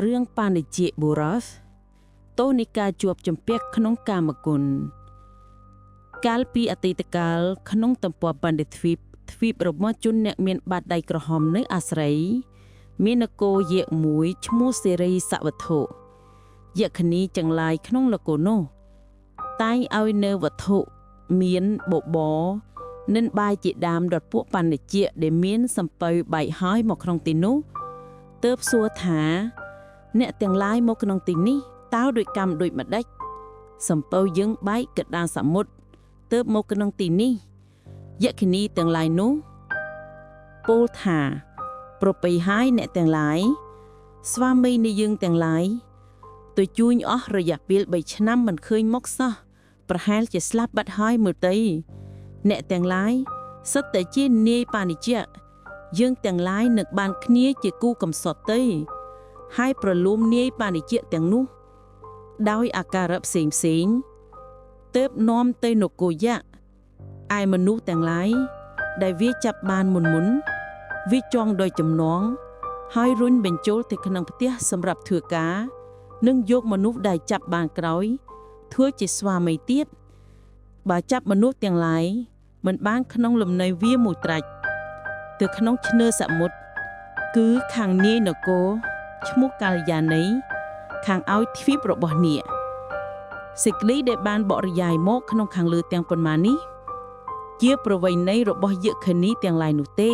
រឿងបាណិជ្ជបុរសទោសនៃការជាប់ជំពាក់ក្នុងកាមគុណកាលពីអតីតកាលក្នុងទំព័របណ្ឌិតទ្វីបទ្វីបរបស់ជនអ្នកមានបាតដៃក្រហមនៅអាស្រ័យមាននគរយក្សមួយឈ្មោះសេរីសវត្ថុយក្ខនីទាំងឡាយក្នុងនគរនោះតែងឲ្យនៅវត្ថុមានបបរនិនបាយជាដើមដល់ពួកបណ្ឌិជ្ជដែលមានសំពៅបែកហើយមកក្នុងទីនោះទើបសួរថា អ្នកទាំងឡាយមកក្នុងទីនេះតើដោយកម្មដូចម្ដេចសំពៅយើងបែកកណ្ដាលសមុទ្រទើបមកក្នុងទីនេះយក្ខិនីទាំងឡាយនោះពោលថាប្រពៃហើយអ្នកទាំងឡាយស្វាមីនៃយើងទាំងឡាយទៅជួញអស់រយៈពេល3ឆ្នាំមិនឃើញមកសោះប្រហែលជាស្លាប់បាត់ហើយមើលទៅអ្នកទាំងឡាយសុទ្ធតែជានាយបានិជ្ជៈយើងទាំងឡាយនឹងបានគ្នាជាគូកំសត់ទៅ ហើយប្រលូមនាយបានិជ្ជៈទាំងនោះ ដោយអាការៈផ្សេងផ្សេងៗទើបនាំទៅនគរយក្សឯមនុស្សទាំងឡាយដែលវាចាប់បានមុនមុនៗវាចងដោយចំណង ហើយរុញបញ្ចូលទៅក្នុងផ្ទះសម្រាប់ធ្វើការ និងយកមនុស្សដែលចាប់បានក្រោយ ធ្វើជាស្វាមីទៀតបើចាប់មនុស្សទាំងឡាយមិនបានក្នុងលំនៅវាមួយត្រាច់ទៅក្នុងឆ្នើសមុទ្រគឺខាងនាយនគរឈ្មោះកាលយានីខាងឲ្យទ្វីបរបស់នាគសេចក្តីដែលបានបរិយាយមកក្នុងខាងលើទាំងប៉ុន្មាននេះ ជាប្រវ័យណីរបស់យក្ខិនីទាំងឡាយនោះទេ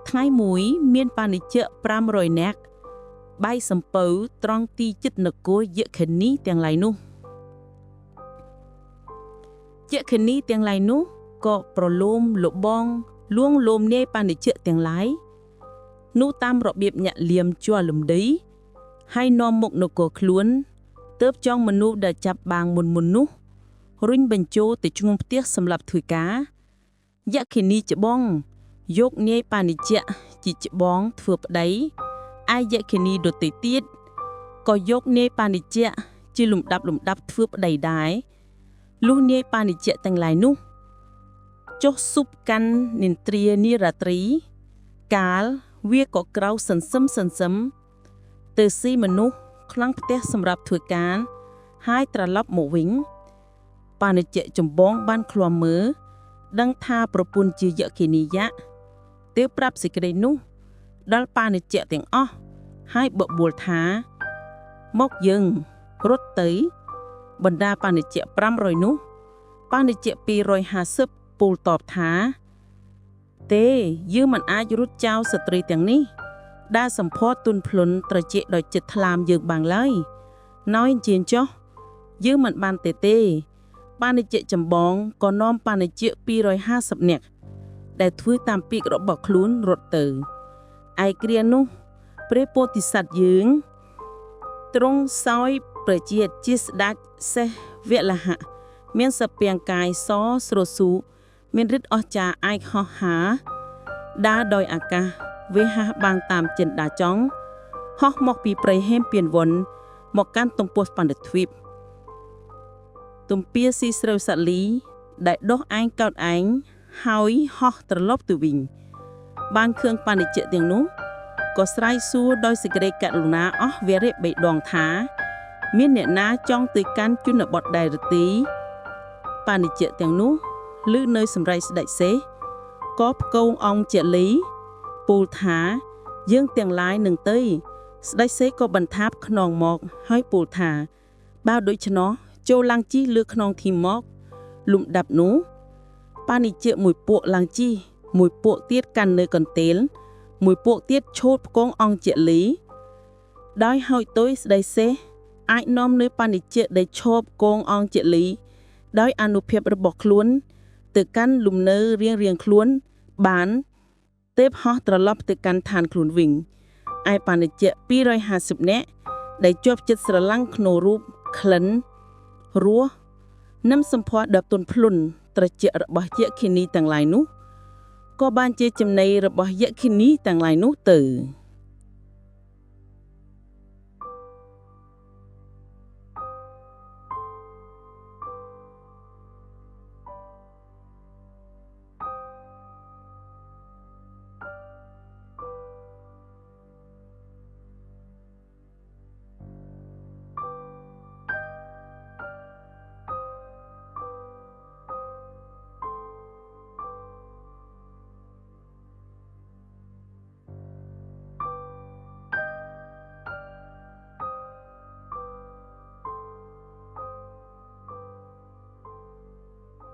ថ្ងៃមួយមានបាណិជ្ជៈ500នាក់បាយសំពៅត្រង់ទីចិត្តនគរយក្ខិនីទាំងឡាយនោះយក្ខិនីទាំងឡាយនោះក៏ប្រលោមលបងលួងលោមនាយបាណិជ្ជៈទាំងឡាយនោះតាមរបៀបញាក់លៀមជ័រលំដីហើយនាំមកនគរខ្លួនទើបចង់មនុស្សដែលចាប់បាងមុនមុននោះរុញបញ្ចូលទៅជ្ងំផ្ទះសម្រាប់ធ្វើការយក្ខិនីច្បង យកនាយបាណិជ្ជៈជាច្បងធ្វើប្តីឯយក្ខិនីដទៃទៀតក៏យកនាយបាណិជ្ជៈជាលំដាប់លំដាប់ធ្វើប្តីដែរលុះនាយបាណិជ្ជៈទាំងឡាយនោះចុះស៊ប់កាន់និន្ទ្រានិរាត្រី កាលវាក៏ក្រៅសន្សឹមសន្សឹមទៅស៊ីមនុស្សខ្លាំងផ្ទះសម្រាប់ធ្វើការហើយត្រឡប់មកវិញបាណិជ្ជៈចម្បងបានឃ្លាំមើលដឹងថាប្រពន្ធជាយក្ខិនីយក្ស ទើបប្រាប់សេចក្តីនោះ ដល់បាណិជ្ជៈទាំងអស់ហើយបបួលថា មកយើងរត់ទៅ បណ្ដាបាណិជ្ជៈ500នោះបាណិជ្ជៈ250ពូលតបថា ទេយើងមិនអាចរត់ចោលស្ត្រីទាំងនេះ ដែលសម្ផស្សទុនភ្លុនត្រជាក់ដោយចិត្តថ្លាមយើងបានឡើយណយជាងចុះយើងមិនបានទេទេ បាណិជ្ជៈចម្បងក៏នាំបាណិជ្ជៈ250នាក់ ដែលធ្វើតាមពាក្យរបស់ខ្លួនរត់ទៅឯគ្រានោះព្រះពោធិសត្វយើងទ្រង់សោយព្រះជាតិជាស្ដេចសេះវលហៈមានសពាំងកាយសស្រស៊ូមានឫទ្ធិអស្ចារ្យអាចហោះហើរដើរដោយអាកាសវេហាស់បាងតាមចិន្តាចង់ហោះមកពីព្រៃហេមពៀនវនមកកាន់ទំពោះបណ្ឌិតទ្វីបទំពាស៊ីស្រូវសាលីដែលដុះឯងកោតឯងហើយហោះត្រឡប់ទៅវិញ បានឃើញបាណិជ្ជៈទាំងនោះក៏ស្រែកសួរដោយសេចក្តីករុណាអស់វរៈបីដងថា មានអ្នកណាចង់ទៅកាន់ជនបទដែរឬទេបាណិជ្ជៈទាំងនោះឮនៅសម្រែកស្ដេចសេះក៏ផ្គងអង្គជាលីពូលថា យើងទាំងឡាយនឹងទៅ ស្ដេចសេះក៏បន្ថាបខ្នងមកហើយពូលថា បើដូច្នោះចូលឡើងជិះលើខ្នងធីមក លំដាប់នោះ បាណិជ្ជៈមួយពួកឡើងជិះមួយពួកទៀតកាន់នៅកន្ទេលមួយពួកទៀតឆូតផ្គងអង្គជាលីដោយហើយទុយស្ដីសេះអាចនាំនៅបាណិជ្ជៈដែលឈប់គងអង្គជាលី ដោយអានុភាពរបស់ខ្លួន ទៅកាន់លំនៅរៀងរៀងខ្លួន បានទេពហោះត្រឡប់ទៅកាន់ឋានខ្លួនវិញឯបាណិជ្ជៈ250នាក់ដែលជាប់ចិត្តស្រឡាំងក្នុងរូបក្លិនរសនិងសម្ផស្សដ៏ទន់ភ្លន់ត្រជាក់របស់យក្ខិនីទាំងឡាយនោះក៏បានជាចំណីរបស់យក្ខិនីទាំងឡាយនោះទៅ